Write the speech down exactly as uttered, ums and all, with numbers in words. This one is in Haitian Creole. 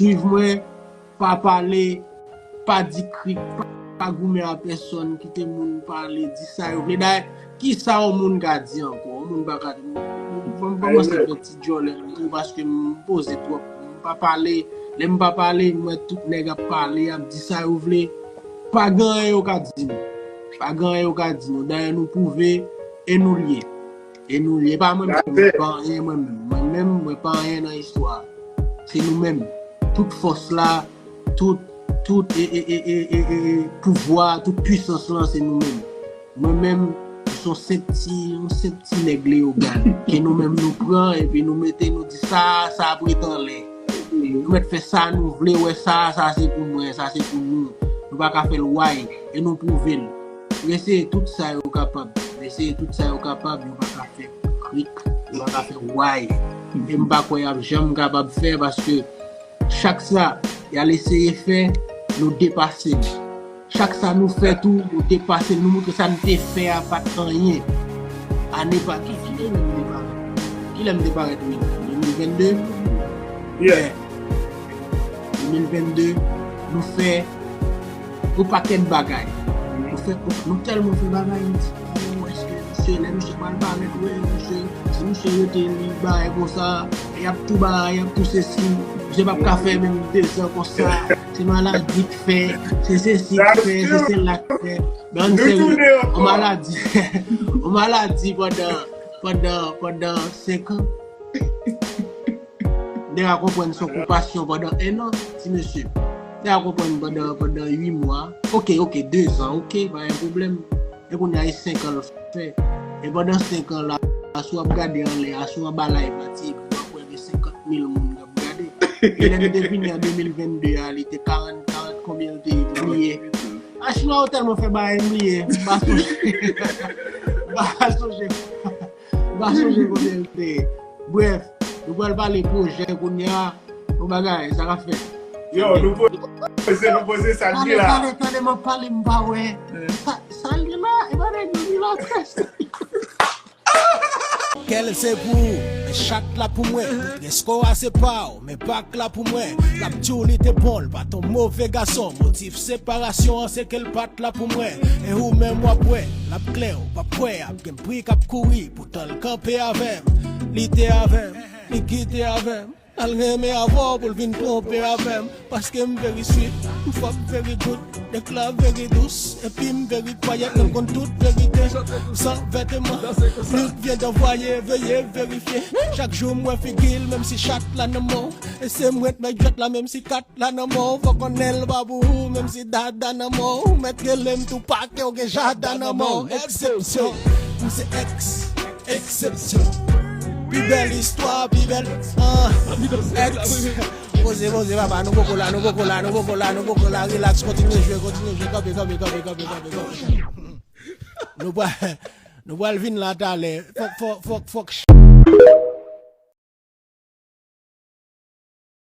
swiv mwen, pa pale, pa di krik, pa, pa goumen a pèsonn, kite moun pale, di sa yo vle. Dayè, kisa yon moun ka di ankò? Yon moun pa ka di, m, m, m, m kòmanse fè ti djòlè tou paske m poze twòp. M pa pale, lè m pa pale, m wè tout nèg ap pale, ap di sa yo vle. Pa gen anyen yo ka di nou. Pa gen anyen yo ka di nou. Dayè nou pwouve e nou l ye. E nou l ye. E pa mwen menm, mwen pa anyen mwen menm. Mwen menm, mwen pa anyen nan istwa a. Se nou menm. Tout fòs la, tout, tout e, e, e, e, e, e, e pouvwa, tout pwisans lan, se nou menm. Mwen menm, m se yon senp ti, yon senp ti nèg Leyogàn. Ke nou menm nou pran, epi nou mete, nou di sa, sa ap ret anlè. Nou mèt fè sa nou vle, wè sa, sa se pou mwen, sa se pou nou. Nou pa ka fè l way, e nou pwouve l. Yo eseye tout sa yo kapab. Yo eseye tout sa yo kapab, yo pa ka fè krik, yo pa ka fè way. E m pa kwè y ap janm kapab fè, paske chak sa y al eseye fè, nou depase l. Chak sa nou fè tou, nou depase l, nou moutre sa n te fè a pa t anyen. Ane pa, ki, ki lè m te parèt? Ki lè m te parèt, wi? De mil vennde? Yeah. De mil vennde, nou fè yon pakèt bagay. Nou fè, nou tèlman fè bagay, nou di, "Oh, èske misye, lè misye pral parèt, wè, misye, si misye rete, li bagay konsa, y ap tou bagay, y ap tou sesi, misye p ap ka fè menm dezan konsa, se maladi k fè, se sesi k fè, se sela k fè." Men ann serye, yon maladi, yon maladi pandan, pandan, pandan senk an. Nèg la konprann se yon konpasyon pandan en an, ti mesye. Nèg la konprann pandan, pandan uit mwa. Oke, oke, dezan, oke, pa gen pwoblèm. E kounye a, e senk an l fè. E pandan senk an la, si w ap gade anlè a, si w anba live la, ti, w ap wè gen senkant mil moun k ap gade. E lè m te vini an de mil vennde a, li te karant, karant konbyen l te ye, m bliye. A, chinwa yo tèlman fè bagay, m bliye. M pa sonje. M pa sonje. M pa sonje konbyen l te ye. Brèf, nou pral pale pwojè kounye a. Yon bagay, sa k ap fèt? Yo, nou poze, nou poze sa, Jila. Tande, tande, tande, m ap pale, m pa wè. Sa, sa Jila, e pa nèg yo Jila trè. Kèl se pou ou, men chat la pou mwen. Dresko a se pa w, men pak la pou mwen. L ap di w li te bon, l pa t yon move gason. Motif separasyon an se ke l pa t la pou mwen. E ou menm w ap wè, l ap klè, w p ap kwè, ap gen pri k ap kouri. Poutan l kanpe avè m, li te avè m, li kite avè m. Al renmen avè w pou l vin twonpe avè m. Paske m very sweet, m fuck very good. Nèg la very dous, epi m very quiet, men m konn tout verite. San vèteman, plis vyen danvwaye, veye verifye. Chak jou m wè figi l, menm si chat la nan men w. E se mwen k mèt jwèt la, menm si kat la nan men w. Fò konnen l pa pou ou, menm si dada nan men w. Mèt rele m tou pake, w gen jada nan men w. Eksepsyon, m se èks. Eksepsyon. Pi bèl istwa, pi bèl, ah, èks. Poze, poze, papa, nou poko la, nou poko la, nou poko la, nou poko la, relax, kontinye jwe, kontinye jwe, kanpe, kanpe, kanpe, kanpe, kanpe, kanpe. Nou pral, nou pral vin la talè. Fòk, fòk, fòk, fòk